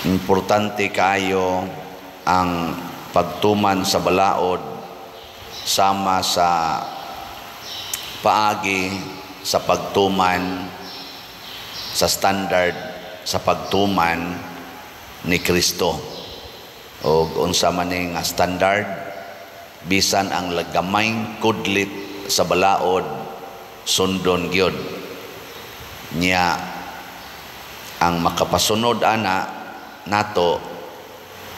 Importante kaayo ang pagtuman sa balaod sama sa paagi sa pagtuman sa standard sa pagtuman ni Kristo. Og unsa man ni nga standard? Bisan ang gamayng kudlit sa balaod, sundon gyud niya. Ang makapasunod ana nato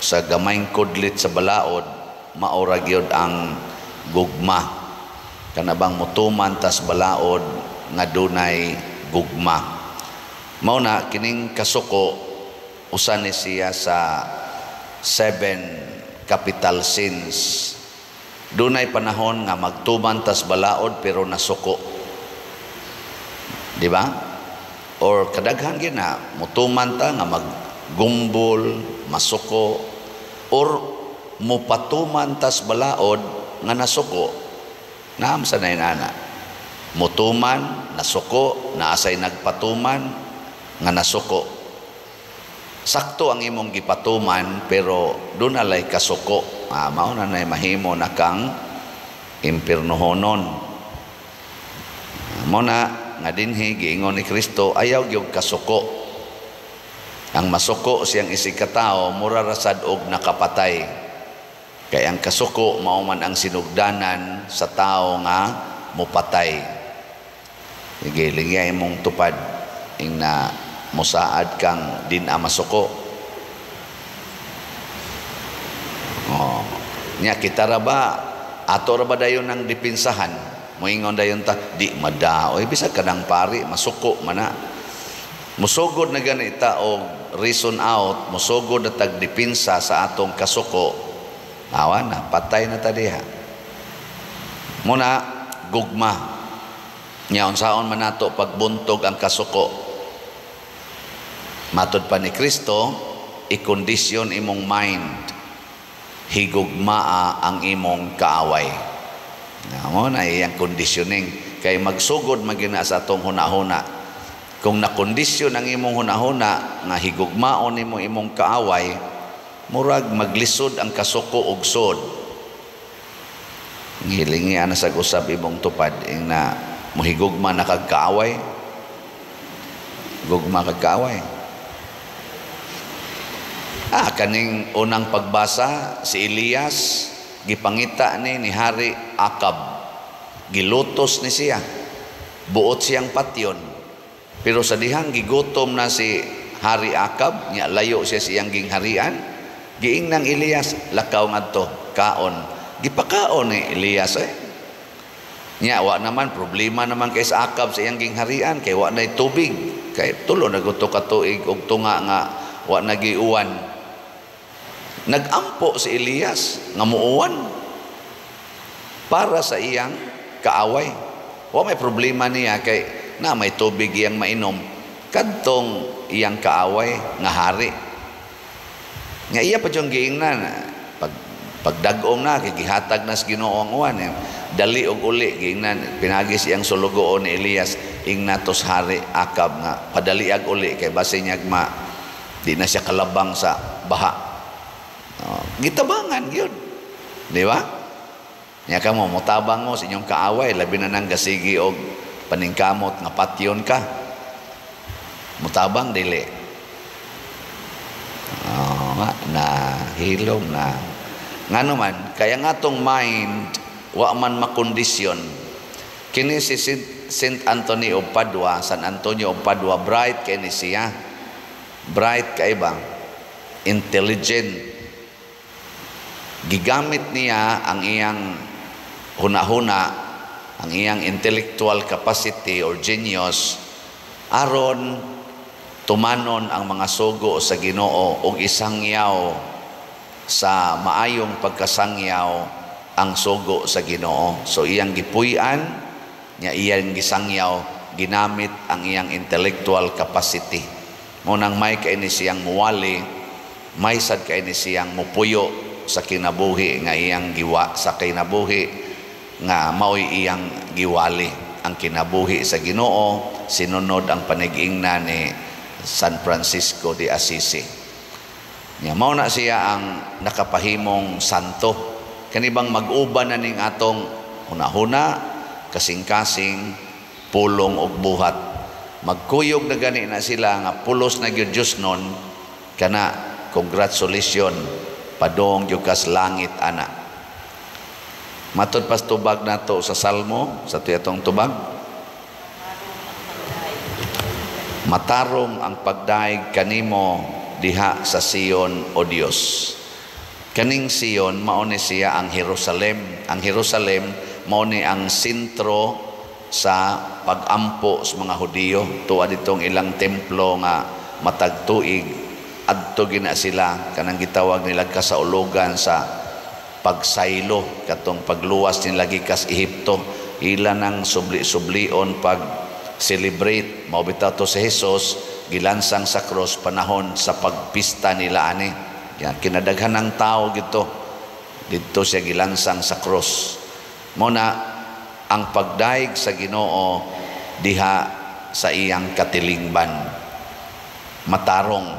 sa gamayng kudlit sa balaod, maora gyud ang gugma, kana bang mutuman tas balaod nga dunay gugma. Mao na kining kasuko, usa ni siya sa seven capital sins. Dunay panahon nga magtuman tas balaod pero nasuko, di ba? Or kadaghan gyud na mutuman ta nga maggumbol, masuko, or mupatuman tas balaod nga nasuko. Naam sa ana mutuman, nasuko, naasay nagpatuman nga nasuko. Sakto ang imong gipatuman pero dunalay kasuko. Ah, mao na nay mahimo na kang impirnohonon. Mo na nga dinhi giingon ni Kristo, ayaw gyud kasuko. Ang masuko siyang isig katao, mura ra sad og nakapatay, kay ang kasuko mao man ang sinugdanan sa tao nga mupatay. Sige, lingya imong tupad ing na musaad kang din a masuko. Oh. Nya kita ra ba, ato ra ba dayon ang dipinsahan? Moingon dayon ta, di mada. Oy, bisag kanang pari masuko man na. Musugod na gani ta og reason out, musugod na tag dipinsa sa atong kasuko. Awa na, patay na ta diha. Muna gugma. Nya unsaon man nato pagbuntog ang kasuko? Matod pa ni Kristo, ikondisyon imong mind. Higugmaa ang imong kaaway. Mo na iyang conditioning, kay magsugod magina sa atong hunahuna. Kung nakondisyon ang imong hunahuna nga higugmaon nimo imong kaaway, murag maglisod ang kasuko og sod. Ngilingi ana sa usab imong tupad ing na mohigugma na kag kaaway. Gugma kag kaaway. Ah, kaning unang pagbasa, si Elias gipangita ni ni Hari Akab. Gilutos ni siya. Buot siyang patyon. Pero sa dihang gigutom na si Hari Akab, nya layo siya siyang gingharian, giingnang Elias, "Lakaw ngadto, kaon." Gipakaon ni Elias eh. Nya wa naman problema naman kay sa Akab sa iyang gingharian kay wa nay tubig. Kay 3 na guto ka tuig og tunga nga wa nagiuwan. Nagampo si Elias nga muuwan para sa iyang kaaway. Wa may problema niya kay na may tubig iyang mainom kadtong iyang kaaway nga hari. Nga iya pa diyong giingnan pagdag-ong na kay gihatag na sa Ginoo ang uwan eh. Dali og uli giingnan pinagi siyang sulugoon ni Elias, ingnatos Hari Akab nga padaliag uli kay basin niya ma di na siya kalabang sa baha. Oh, gitabangan gyud. Di ba? Nya kamo motabang mo sa inyong kaaway, labi na nang gasigi og paningkamot nga patyon ka. Mutabang dili. Oh, na hilom na. Ngano man, kaya nga tong mind wa man makondisyon. Kini si Saint Anthony of Padua, San Antonio of Padua, bright kay ni siya. Bright kay ba? Intelligent. Gigamit niya ang iyang hunahuna, ang iyang intellectual capacity or genius aron tumanon ang mga sugo sa Ginoo ug isangyaw sa maayong pagkasangyaw ang sugo sa Ginoo. So iyang gipuy-an nya iyang gisangyaw, ginamit ang iyang intellectual capacity. Mo nang may kay ni siyang muwali, may sad kay ni siyang mupuyo sa kinabuhi nga iyang giwa sa kinabuhi nga mao'y iyang giwali ang kinabuhi sa Ginoo, sinunod ang panigingna ni San Francisco de Assisi. Nya mao na siya ang nakapahimong santo. Kani bang mag-uban na ning atong hunahuna, kasing-kasing, pulong og buhat. Magkuyog na gani na sila nga pulos na gyud Diyos nun kana, congratulations, padong gyud kas langit ana. Matod pas tubag nato sa Salmo, sa tuyatong tubag, matarong ang pagdaig kanimo diha sa Sion, O Dios. Kaning Sion, mao ni siya ang Jerusalem. Ang Jerusalem mao ni ang sentro sa pagampo sa mga Hudiyo. Tuwa ditong ilang templo nga matag tuig adto gina sila, kanang gitawag nila kasaulugan sa pagsaylo, katong pagluwas nila gikas Ehipto, ila nang subli-sublion pag celebrate. Mao bitaw to si Jesus gilansang sa cross panahon sa pagpista nila ani. Yan, kinadaghan ng tao gito didto siya gilansang sa cross. Mo na ang pagdaig sa Ginoo diha sa iyang katilingban, matarong.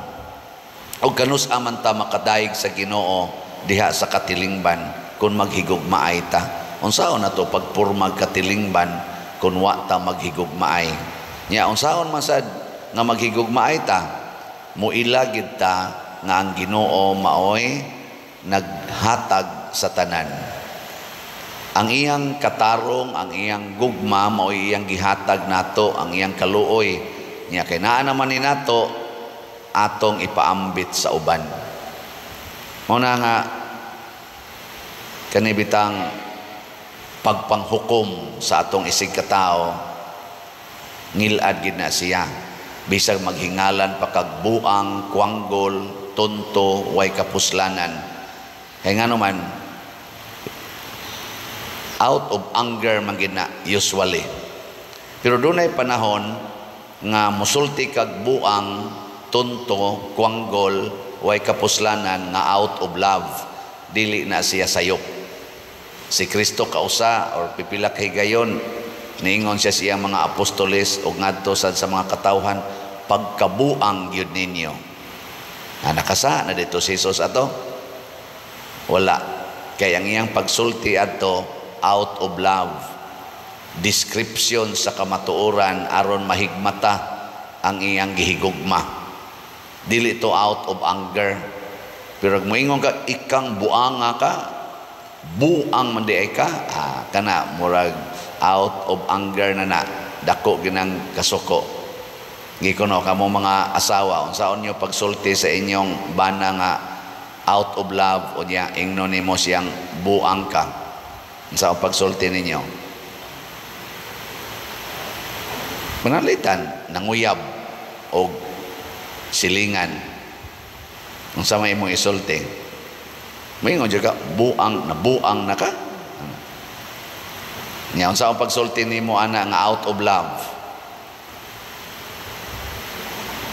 Og kanus aman ta makadaig sa Ginoo diha sa katilingban kung maghigugmaay ta? Unsaon na to pagpurmag katilingban kung wa ta maghigugmaay? Nya unsaon man sad nga maghigugmaay ta? Muila gid ta nga ang Ginoo maoy naghatag sa tanan. Ang iyang katarong, ang iyang gugma maoy iyang gihatag nato, ang iyang kaluoy. Nya kay naa naman ni nato, atong ipaambit sa uban. Mao na nga kani bitang pagpanghukom sa atong isig katao, ngilad gid na siya. Bisag maghingalan pa kag buang, kwanggol, tonto, way kapuslanan. Kay ngano man, out of anger man gid na usually. Pero dunay panahon nga musulti kag buang, tonto, kwanggol, way kapuslanan nga out of love, dili na siya sayop. Si Kristo kausa or pipila ka higayon, niingon siya sa iyang mga apostoles og ngadto sad sa mga katawhan, "Pagkabuang gyud ninyo." Na nakasa na dito si Jesus ato? Wala. Kay ang iyang pagsulti adto out of love. Description sa kamatuoran aron mahigmata ang iyang gihigugma. Dili to out of anger. Pero moingon ka, "Ikang buanga ka, buang man di ay ka," kana murag out of anger na na, dako ginang kasuko. Gikuno kamo mga asawa, unsaon nyo pagsulti sa inyong bana nga out of love o niya ingnon nimo siyang buang ka? Unsaon pagsulti ninyo? Manalitan, nanguyab og silingan. Unsa may imong isulti? Moingon jud ka, "Buang, nabuang na ka." Nya unsa ang pagsulti nimo ana nga out of love?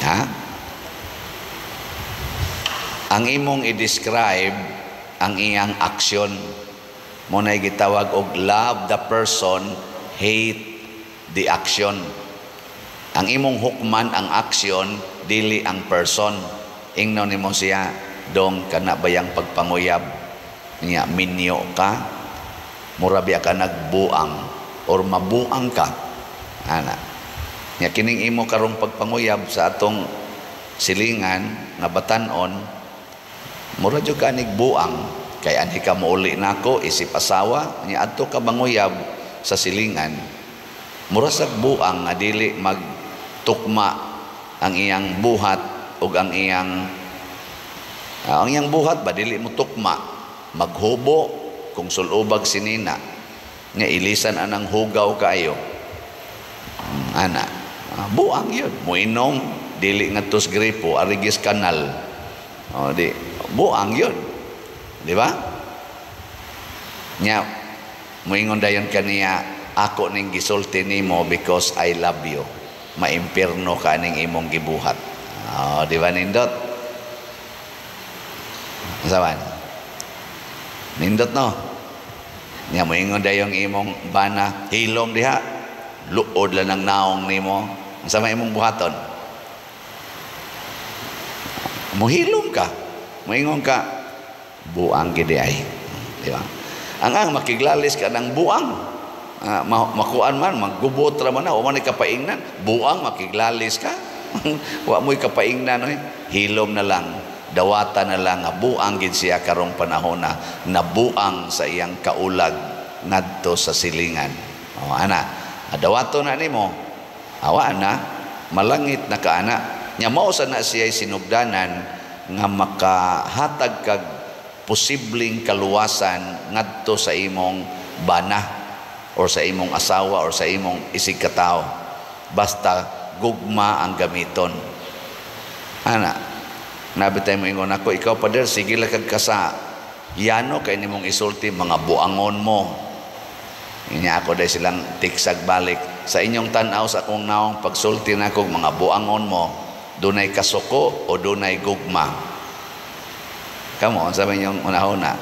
Ha? Ang imong i-describe ang iyang action. Mo nay gitawag og love the person, hate the action. Ang imong hukman ang action, dili ang person. Ingnon nimo siya, "Dong, kana bayang pagpanguyab niya, minyo ka, mura biya ka nagbuang or mabuang ka ana. Nya kining imo karong pagpanguyab sa atong silingan nga batan-on, mura jud ka nigbuang kay anhi ka mouli nako isip asawa nya adto ka manguyab sa silingan, mura sa buang nga dili magtukma ang iyang buhat ug ang iyang buhat ba dili mo tukma. Maghubo kung sulubag sinina nga ilisan anang hugaw kaayo ana, buang yun. Moinom dili ngadto sa gripo, arigis kanal, o di buang yun, di ba? Nya moingon dayon kaniya, "Ako ning gisulti nimo because I love you." Maimpirno ka ning imong gibuhat. Oh, di ba nindot? Saban? Nindot, no? Nya moingon dayong imong bana, "Hilom diha. Luod lang ng naong nimo." Unsa may imong buhaton? Muhilom ka. Moingon ka, buang gid ay. Di ba? Ang makiglalis ka ng buang. Makuan man, maggubot ra man na, wa man kapaingnan. Buang makiglalis ka. Wa mo'y kapaingnan oy. Hilom na lang, dawata na lang nga buang gid siya karong panahona, nabuang sa iyang kaulag ngadto sa silingan. O ana, dawato na nimo. Awa na, malangit na ka ana. Nya mao sa na siya sinugdanan nga makahatag kag posibleng kaluwasan ngadto sa imong bana or sa imong asawa or sa imong isig katao. Basta gugma ang gamiton. Ana, nabitay mo ingon ako, ikaw pader, sige lang kag kasa yano kay nimong isulti mga buangon mo. Inya ako dahil silang tiksag balik sa inyong tan-aw sa akong naong pagsulti na akong mga buangon mo, dunay kasuko o dunay gugma? Come on, sabi niyong una-una.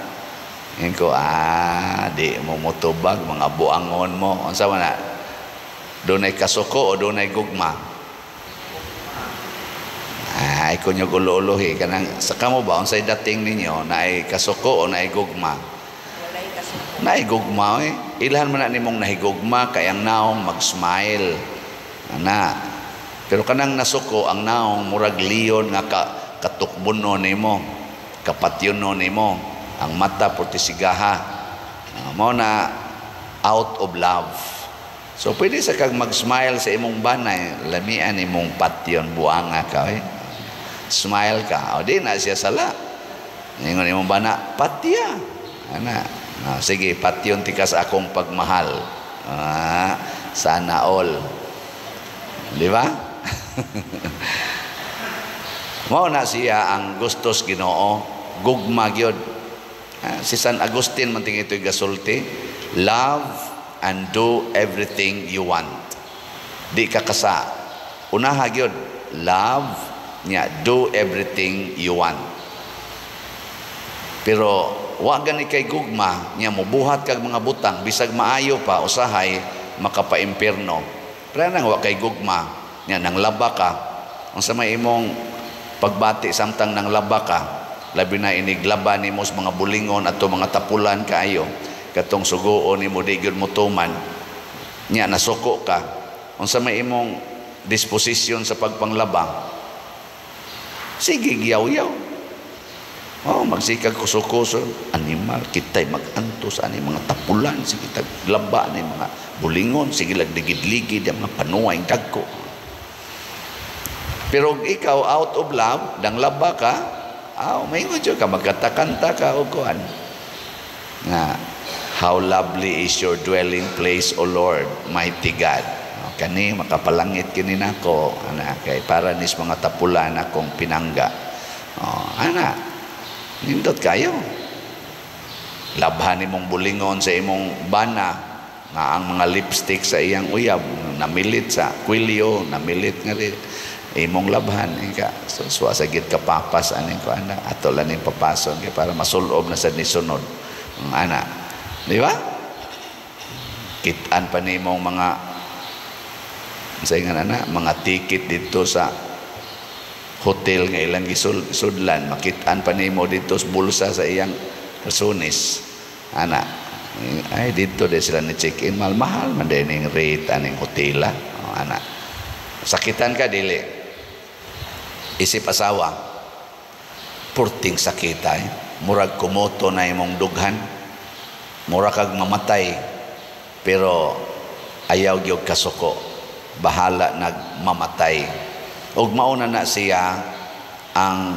Ngayon ko, di mo mutubag, mga buangon mo. Unsa man na? Dunay kasuko o dunay gugma? Ay, kunyo gulo-ulohi. Kanang, sa kamo ba, unsay dating ninyo, naay kasuko o naay gugma? Walay kasuko. Naay gugma, eh. Ilhan man na nimong nahigugma, kay ang naong mag-smile. Ana. Pero kanang nasuko, ang naong murag leon nga katukbuno nimo, kapatyono nimo, ang mata portisigaha. Mao na out of love. So pwede sa kag mag-smile sa imong banay, lamian imong patyon, buanga ka eh. Smile ka, o di na siya sala. Ingon imong bana, patya. Ana, sige, patyon tika sa akong pagmahal. Sana all. Di ba? Mao na siya ang gustos Ginoo, gugma gyud. Si San Agustin man tingin ito'y gasulti, love and do everything you want. Di ka kasa. Unaha gyud, love nya do everything you want. Pero wa gani kay gugma nya mobuhat kag mga butang bisag maayo pa usahay makapaimpierno. Pero nang wa kay gugma nya nang laba ka, unsa may imong pagbati samtang nang laba ka, labi na iniglaba nimo sa mga bulingon ato mga tapulan kaayo katong sugoon nimo di gyud motuman nya nasuko ka, unsa may imong disposisyon sa pagpanglaba? Sige giyaw-yaw. Oh, magsikag kuso-kuso, animal, kita'y mag-antos, ani mga tapulan, sige tag laba ni mga bulingon, sige lag ligid-ligid, ang mga panuay dagko. Pero ikaw out of love, dang laba ka, maingon jud ka, magkanta-kanta ka o kuan. Nga, how lovely is your dwelling place, O Lord, mighty God. O, kani, makapalangit kini nako, ana, kay para nis mga tapulan akong pinangga. O, ana, nindot kayo. Labhan nimong bulingon sa imong bana, nga ang mga lipstick sa iyang uyab, namilit sa kwilyo, namilit nga rin. Imong labhan ka. So, suwa sa gid kapapas aning ko ana, ato lang ning papason kay para masulob na sad ni sunod. Ang ana. Di ba? Kit-an pa nimong mga sa ingan ana, mga ticket dito sa hotel nga ilang gisudlan, makit-an pa nimo dito sa bulsa sa iyang rasunis. Ana, ay dito de sila ni check-in, mahal man din ning rate aning hotel. O, ana. Sakitan ka dili. Isip asawa, purting sakit ay, murag kumoto na imong dughan, murag kag mamatay, pero ayaw gyud kasuko, bahala nagmamatay. Ug mauna na siya ang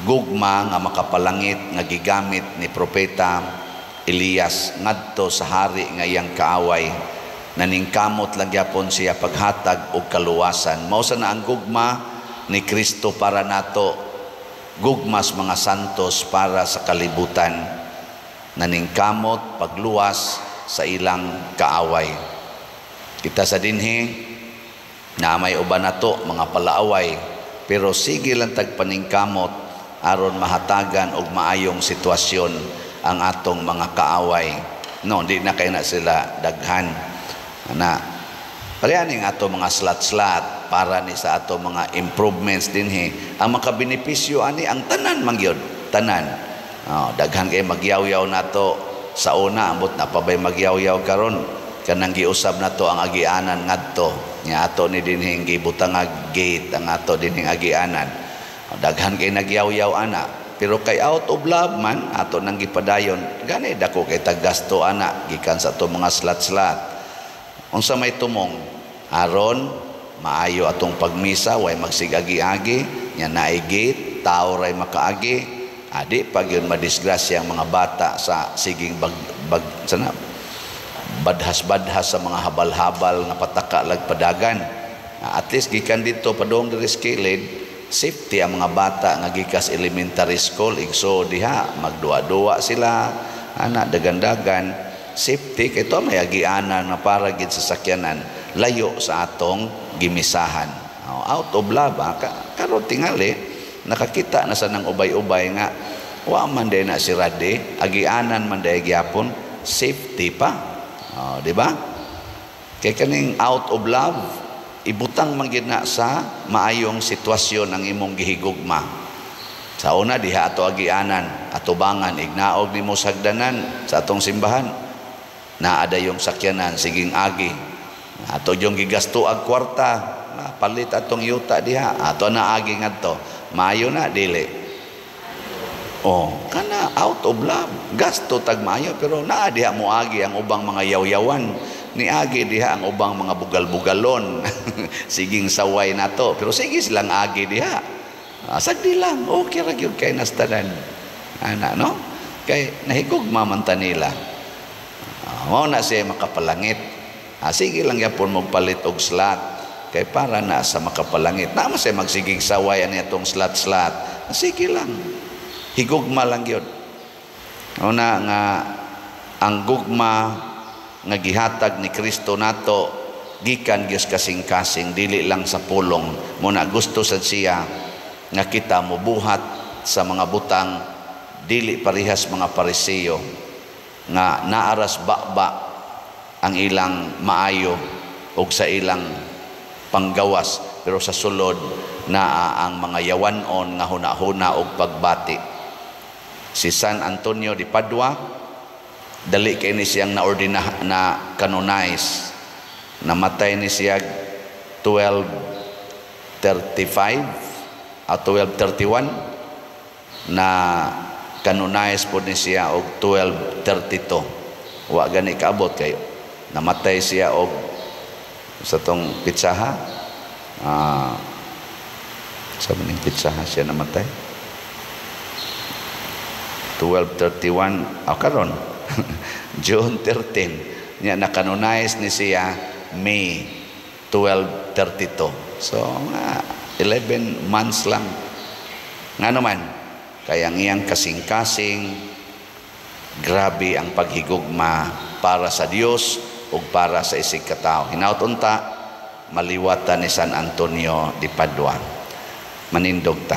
gugma nga makapalangit nga gigamit ni Propeta Elias ngadto sa hari nga iyang kaaway. Naningkamot lang gyapon siya paghatag og kaluwasan. Mao sa na ang gugma ni Kristo para nato, gugmas mga santos para sa kalibutan, naningkamot pagluwas sa ilang kaaway. Kita sa dinhi na may uban nato mga palaaway, pero sige lang tagpaningkamot aron mahatagan og maayong sitwasyon ang atong mga kaaway. No, di na kay na sila daghan. Ana, pareha ning ato mga slat-slat para ni sa ato mga improvements dinhi. Ang makabenepisyo ani ang tanan man gyud. tanan. Oh, daghan kay magyawyaw nato sa una, ambot na pa bay magyawyaw karon kanang giusab nato ang agianan ngadto nya ato ni dinhing gibutangag gate ang ato dinhing agianan. Oh, daghan kay nagyawyaw ana, pero kay out of love man ato nang gipadayon. Gani dako kay taggasto ana gikan sa ato mga slat-slat. Unsa may tumong aron maayo atong pagmisa, way magsigagi-agi nya naay gate, tao ray makaagi. Adi pag yun madisgrasya ang mga bata sa siging bag, bag sana badhas-badhas sa mga habal-habal nga pataka lagpadagan. At least gikan dito padung diri sa kilid, safety ang mga bata nga gikas elementary school, igso diha magduwa-duwa sila ana, dagan-dagan, safety kay to may agianan na para gid sa sakyanan layo sa atong gimisahan. Oh, out of love, ha? Karon tingali nakakita na sa nang ubay-ubay nga wa man day na si Rade, agianan man day gyapon, safety pa. Oh, di ba? Kay kaning out of love, ibutang man gid na sa maayong sitwasyon ang imong gihigugma. Sa una diha ato agianan, atubangan ignaog nimo sa hagdanan sa atong simbahan. Naa yung sakyanan siging agi. Ato yung gigasto ag kwarta, palit atong yuta diha, ato na agi ngadto. Maayo na dili? Oh, kana out of love. Gasto tag maayo, pero naa diha mo agi ang ubang mga yaw-yawan. Niagi diha ang ubang mga bugal-bugalon. Siging saway nato, pero sige silang agi diha. Sagdi lang, okay ra gyud kay nastanan. Ana, no? Kay nahigugma man ta nila. Mao na siya makapalangit. Sige lang yapon mo palit og slot kay para na sa makapalangit. Na man siya magsiging saway ani atong slot-slot. Sige lang. Higugma lang gyud. Una nga ang gugma nga gihatag ni Kristo nato gikan gyud kasing-kasing, dili lang sa pulong. Muna gusto sad siya nga kita mobuhat sa mga butang, dili parihas mga Pariseo nga naaras baba ang ilang maayo og sa ilang panggawas, pero sa sulod naa ang mga yawanon nga huna-huna og pagbati. Si San Antonio de Padua, dali kay ni siyang na-ordina, na canonize. Namatay ni siya 1235 at 1231, na canonize po ni siya og 1232. Wa gani kaabot kay namatay siya og sa tong pitsaha, sa maning pitsaha siya namatay, 1231. Oh, karon June 13 niya na-canonize ni siya May 1232, so nga 11 months lang. Nga naman kaya ang iyang kasing-kasing, grabe ang paghigugma para sa Dios ug para sa isig katawo. Hinaut unta maliwatan ni San Antonio de Padua. Manindog ta.